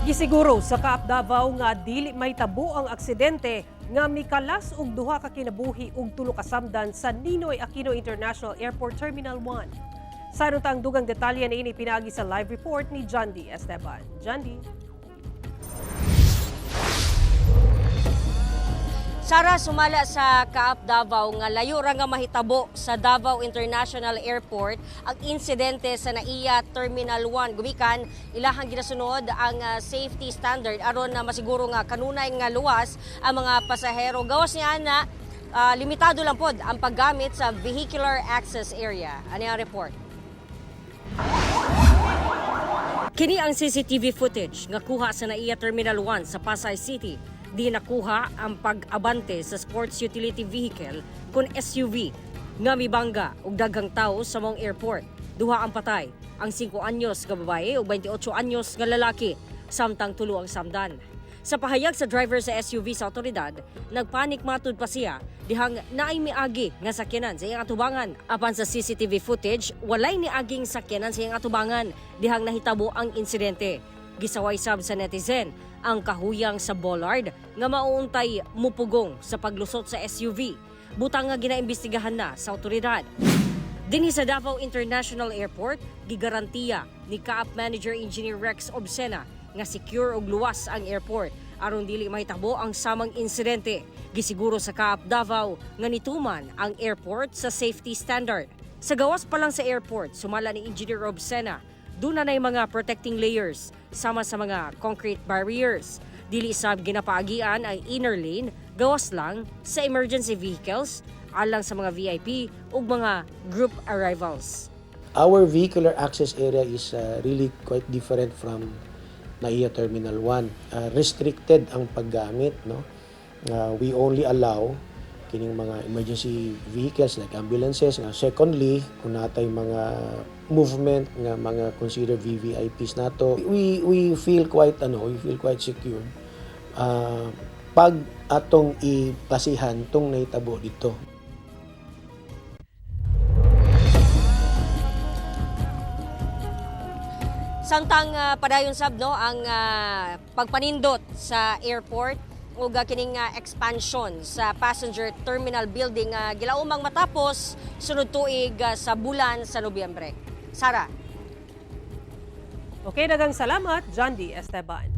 Gisiguro sa Kaap Davao nga dili mahitabo ang aksidente nga mikalas og duha ka kinabuhi ug tulo ka samdan sa Ninoy Aquino International Airport Terminal 1. Sa ang dugang detalye niini pinaagi sa live report ni John D. Esteban. John D. Sara, sumala sa Kaap Davao nga layo ra nga mahitabo sa Davao International Airport ang insidente sa NAIA Terminal 1. Gumikan ilahang ginasunod ang safety standard aron na masiguro nga kanunay nga luwas ang mga pasahero. Gawas niya na limitado lang pod ang paggamit sa vehicular access area. Ani ang report. Kini ang CCTV footage nga kuha sa NAIA Terminal 1 sa Pasay City. Di nakuha ang pag-abante sa sports utility vehicle kon SUV nga mibangga og daghang tawo sa maong airport. Duha ang patay, ang 5 anyos nga babae ug 28 anyos nga lalaki, samtang tulo ang samdan. Sa pahayag sa driver sa SUV sa otoridad, nagpanik matud pa siya dihang naay miagi nga sakyanan sa iyang atubangan. Apan sa CCTV footage, walay niaging sakyanan sa iyang atubangan dihang nahitabo ang insidente. Gisaway sab sa netizen ang kahuyang sa bollard nga mauuntay mupugong sa paglusot sa SUV. Butang nga ginaimbestigahan na sa otoridad. Dinhi sa Davao International Airport, gigarantiya ni Kaap Manager Engineer Rex Obsena nga secure ug luwas ang airport aron dili mahitabo ang samang insidente. Gisiguro sa Kaap Davao nga nituman ang airport sa safety standard. Sa gawas pa lang sa airport, sumala ni Engineer Obsena, duna na'y mga protecting layers sama sa mga concrete barriers. Dili sab ginapaagian ang inner lane, gawas lang sa emergency vehicles alang sa mga VIP ug mga group arrivals. Our vehicular access area is really quite different from NAIA Terminal 1. Restricted ang paggamit, no? We only allow kining mga emergency vehicles like ambulances. Secondly, kung natay mga movement nga mga considered VVIPs nato, we feel quite ano, we feel quite secure. Pag atong ipasihan tong nahitabo dito. Samtang padayon sab, no, ang pagpanindot sa airport ug kining expansion sa passenger terminal building gilaumang matapos sunod tuig sa bulan sa Nobyembre. Sara. Okay, daghang salamat, John D. Esteban.